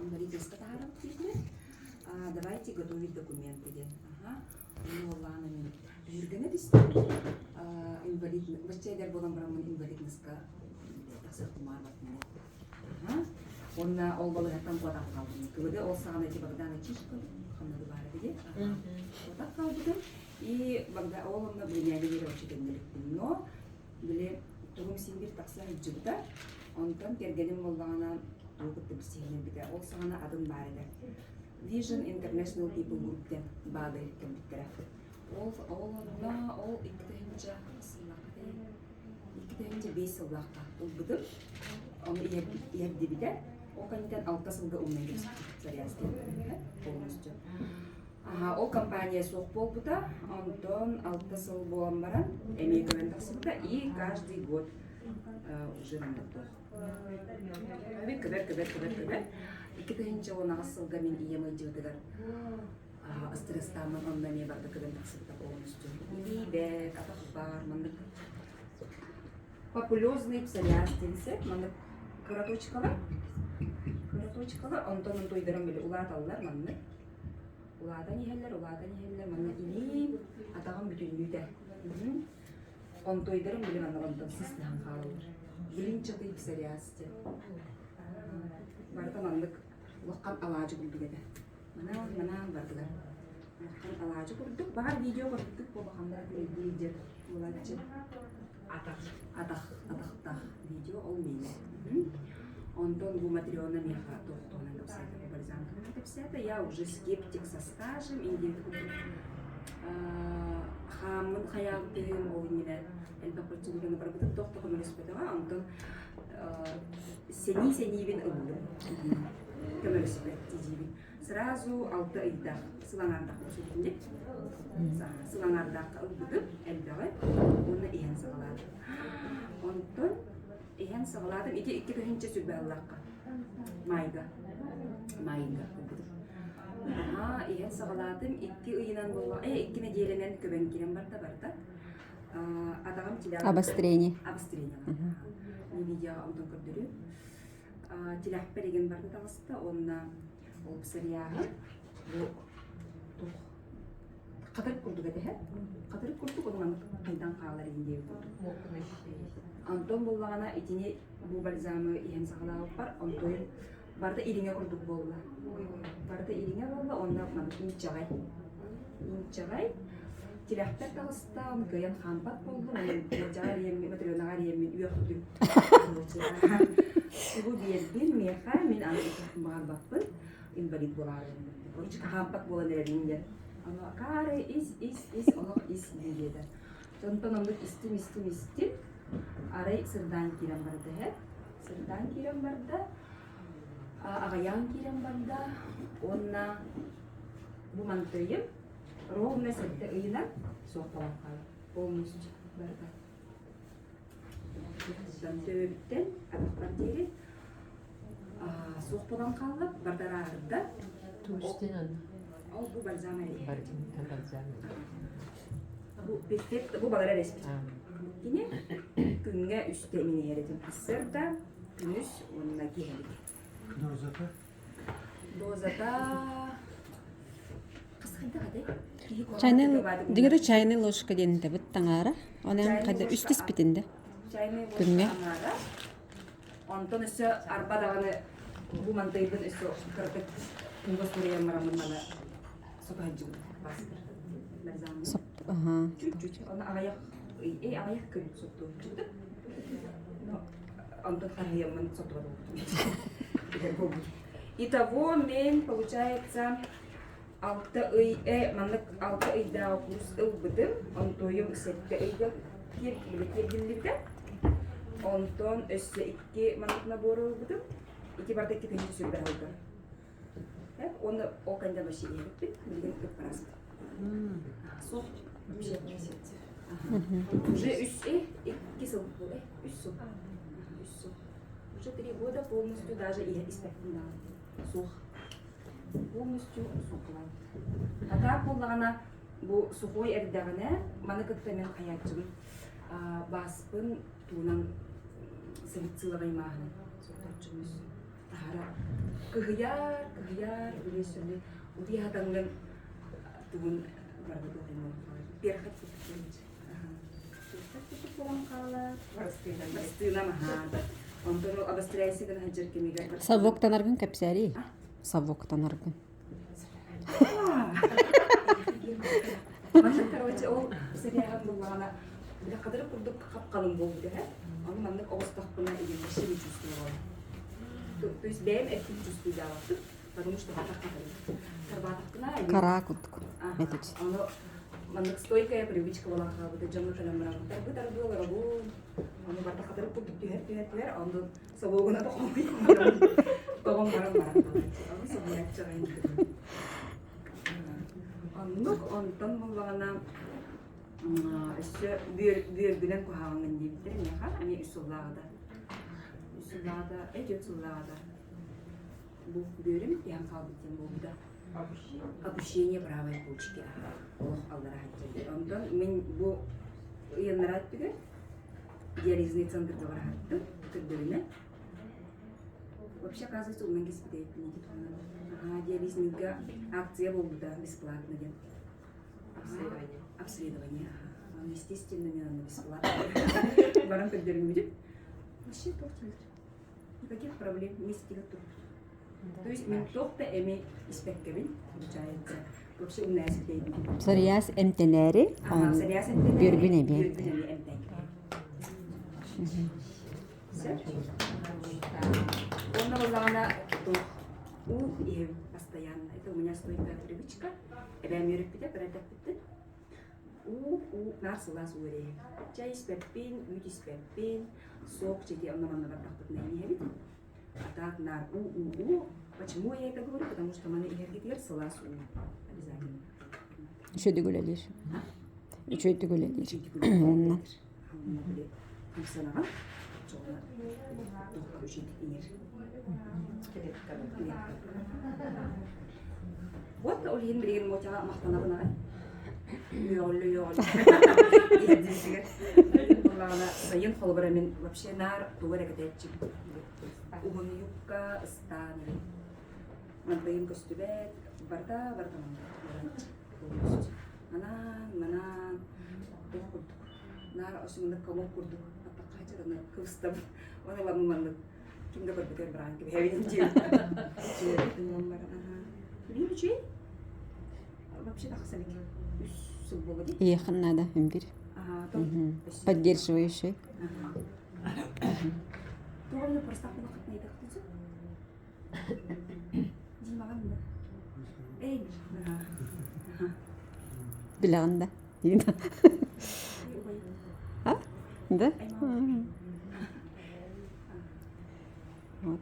Инвалидностька таһаарабыт диэтилэр. Давайте готовить документы диэн. Аха. Ону уоллаана мин өһүргэнэ түстүм. Инвалид, бачча эдэр буолан бараммын инвалидностька тахсыахпын баҕарбаппын диэн. Аха. Уонна ол балыыһаттан куотан хаалбытым. КВД ол саҕана ити Богдана Чишкин ханна да баара дии. Куотан хаалбытым. И Богда ол онно билинээги диэри вообще төннөрүппүн. Но били тугум син биир тахса сылдьыбыта. Онтон кэргэним буоллаҕына тугу кытта билсиһиннэрбитэ. Ол саҕана атын баар этэ. Vision International People Group диэн баады кэлбиттэрэ. Ол ол онно ол 2000 сыллаахха 2005 сыллаахха ылбытым. Ону иһэрдибитэ. Ол кэнниттэн алта сылга умнан кэбиспитим псориаз диэн полностью. Аха, ол компания суох буолбута. Онтон алта сыл буолан баран эмиэ көрөн тахсыбыта. И каждый год уже маннык Көбөр, көбөр, көбөр, көбөр, көбөр. 2018 сылга мин ийэм ыйдьыбытыгар стресстааммын онно эмиэ барда көбөн тахсыбыта полностью. Илиибэр, атахпар, маннык папулезный псориаз диэн сөп, маннык кыра точкалар, кыра точкалар, онтон онтуйдарым били улааталлар маннык. Улаатан иһэллэр, улаатан иһэллэр, манна илиим, атаҕым бүтүннүүтэ. Онтуойдарым били манна онтон сыстыһан хаалаллар. Блинчатый псориаз диэн. Барыта маннык улахан алаадьы курдук этэ. Манаан, манаан бардылар. Улахан алаадьы курдук. Баҕар видео көрбүттүк буолбаханнара күрэйдии дьэ буолааччы. Атах, атах, атахтаах видео ол миэнэ. Онтон бу Матрена миэхэ туох туһунан кэпсээтэ, бу бальзам туһунан кэпсээтэ. Я уже скептик со стажем, индиэт курдук хааммын хайаабытым, ол иннинэ элбэх процедураны барбытым, туох да көмөлөспөтөҕө. Онтон сэнии-сэниибин ыллым. Көмөлөспөт диибин. Сразу алта ыйдаах сыл аҥаардаах көрсүбүтүм Сыл аҥаардаахха ылбытым элбэҕи уонна иһэн саҕалаатым. Онтон иһэн саҕалаатым ити 2 тыһыынча сүрбэ ыллахха маайга маайга ылбытым. Аһаа иһэн саҕалаатым икки ыйынан буолла э икки нэдиэлэнэн көбөн киирэн барда барда. Атаҕым тилэҕэ Обострение. Обострение. Не видеоҕа онтон көрдөрүм. Тилэхпэр игин барда таҕыста уонна ол псориаһы бу туох хатырык курдук этэ хатырык курдук онон хайдан хаалар иһин диэбит курдук Антон буллаҕына итини бу бальзамы иһэн саҕалаабыппар онтон барыта ириҥэ курдук буолла барыта ириҥэ буолла уонна маннык инчэҕэй инчэҕэй тилэхпэр таҕыста ону кыайан хаампат буоллум онон Надяҕа эрийэммин Матрёнаҕа эрийэммин үөхтүм Тугу биэрдин миэхэ мин аны баҕарбаппын инвалид буолаары короче хаампат буолан эрэбин диэн ону акаары ис ис ис олох ис диэтэ онтон оннук истим истим истим арай сырдаан киирэн барда эһэ сырдаан киирэн барда аҕыйаан киирэн барда уонна бу мантыйым ровно сэттэ ыйынан суох буолан хаалар полностью барыта төбөбүттэн атахпар диэри суох буолан хаалла бардараарда ол бу бальзам эрэ бу перфект бу балар эрэ испит кини күҥҥэ үстэ миниһэр этим сарсыарда күнүс уонна киэһэлик Дозата? Дозата Чайный, дигэрэ чайный ложка диэн этэбит таҥаара. Онон хайда үс түспүтүн да. Чайный ложка Күҥҥэ. аҥаара. Онтон өссө арба даҕаны бу мантайбын өссө кыратык ууга суруйан бараммын маны сотоһдьубут бастыр. Соп, аха. Чуть-чуть. Оны аҕыйах ый, аҕыйах күн соттуоччубут. Но онтон харыйаммын соттубат болбутум. Итого мен, получается, алта ый, э, маннык алта ыйдааҕы курс ылбытым. Онтуойум сэттэ ыйга тиэрдиллибитэ. Онтон өссө икки маннык набору ылбытым. Ити барыта икки тыһыынча сүрбэ ылга. Уонна ол кэннэ вообще иһэбиппит. Билигин ыппараспыт. Суох вообще Уже үс, э, икки сыл, э, үс сыл. Үс сыл. Уже 3 года полностью даже испэппин даҕаны. Суох. Полностью суох буолан. А так буоллаҕына бу сухой эрдэҕинэ маны кытта мен хайааччыбын бааспын туунан салициловай мааһынан соттооччубун. Таһара кыһыйар, кыһыйар, били сүннү утуйа сатаҥҥын тугун барыта туох перхоть курдук перхоть курдук буолан хаалар. Бастыынам аһаа. Онтон ол обостряйся гына сылдьар кэмигэр Совоктанаргын кэпсээрий. Совоктанаргын. Маннык, короче, ол сэрээҕин буллаҕына, били хатырык курдук хап-халыҥ буолбут этэ. Ону маннык оҕустахпына или не чувствовала. То есть бэйэм эппин чувствуйдаабаппын, потому что хатах хатырык. Тарбаатахпына Караа курдук. Ага. Ону маннык стойкая привычка буолан хаалбыта. Дьоҥҥо кэлэн бараммыттар. Бу тарбыаларабын. Ону барда хатырык курдук түһэр түһэр түһэр. Ону собуогуна тоҕон тоҕон баран баран Ону собуйааччыҕайын Оннук онтон буллаҕына өссө бүөргүнэн куһаҕаҥҥын диэбиттэр миэхэ эмиэ үс сыллааҕыта. Үс сыллааҕыта, түөрт сыллааҕыта бу бүөрүм иһэн хаалбыт диэн буолбута. Опущение правой почки олох аллара сылдьар. Онтон мин бу ыйаннара өттүгэр диализный центрга бараһаттым көрдөрүнэ. Вообще, оказывается, умнан кэспитэйппин ити туһунан. Ага, диализныйга акция буолбута бесплатно диэн. Обследование. Обследование, ага. Он, естественно, мне надо бесплатно. Баран көрдөрүммүтүм. Вообще туох диир. Никаких проблем, вместе тут. То есть мен туох да эми испэккэбин, получается. Вообще умная ситейбин. Псориаз эмтэнээри, Ага, псориаз эмтэнээри, бүөргүн эбиэн. Бүөргүн эми эмтэнкэ. Сөп. Уонна буоллаҕына туох уу иһэбин постоянно. Это у меня стойкая привычка. Эбээм үөрэппитэ, кыра эрдэхпиттэн. Уу, уу, наар сылаас уу эрэ иһэбин. Чай испэппин, үүт испэппин, сок чэйи онно-манна бардахпытына иһэбит. А так наар уу, уу, уу. Почему я это говорю? Потому что маны иһэргитигэр сылаас уу обязательно. Үчүгэйдик үлэлиир. Үчүгэйдик үлэлиир. Үчүгэйдик үлэлиир. Уонна Уонна били хамсанаҕын, оччоҕуна туохха үчүгэйдик иҥэр. Вот ол иһин билигин Мотяҕа махтанабын аҕай. Үөҕүллэ үөҕүллэ. Иһэрдииригэр. Буоллаҕына сайын холобура мин вообще наар тугу эрэ кэтээччибин. Уһун юбка, ыстаан эрэ. Мантайым көстүбэт, барыта барыта маннык. Анаан, манаан, туох курдук. Наар осуннук комок курдук аттахха хачарына кыбыстабын. Оны ламы маннык ким да көрбүтүгэр быраан кэбиһэбин диэн. Билим үчүгэй. Вообще тахса илик. Үс сыл буолла дии. Иэхин надо имбирь. Поддерживающий. Тоҕо эмэ просто хатнайдахтычы? Димаҕын да. Эй. Билэҕин да. А? Да?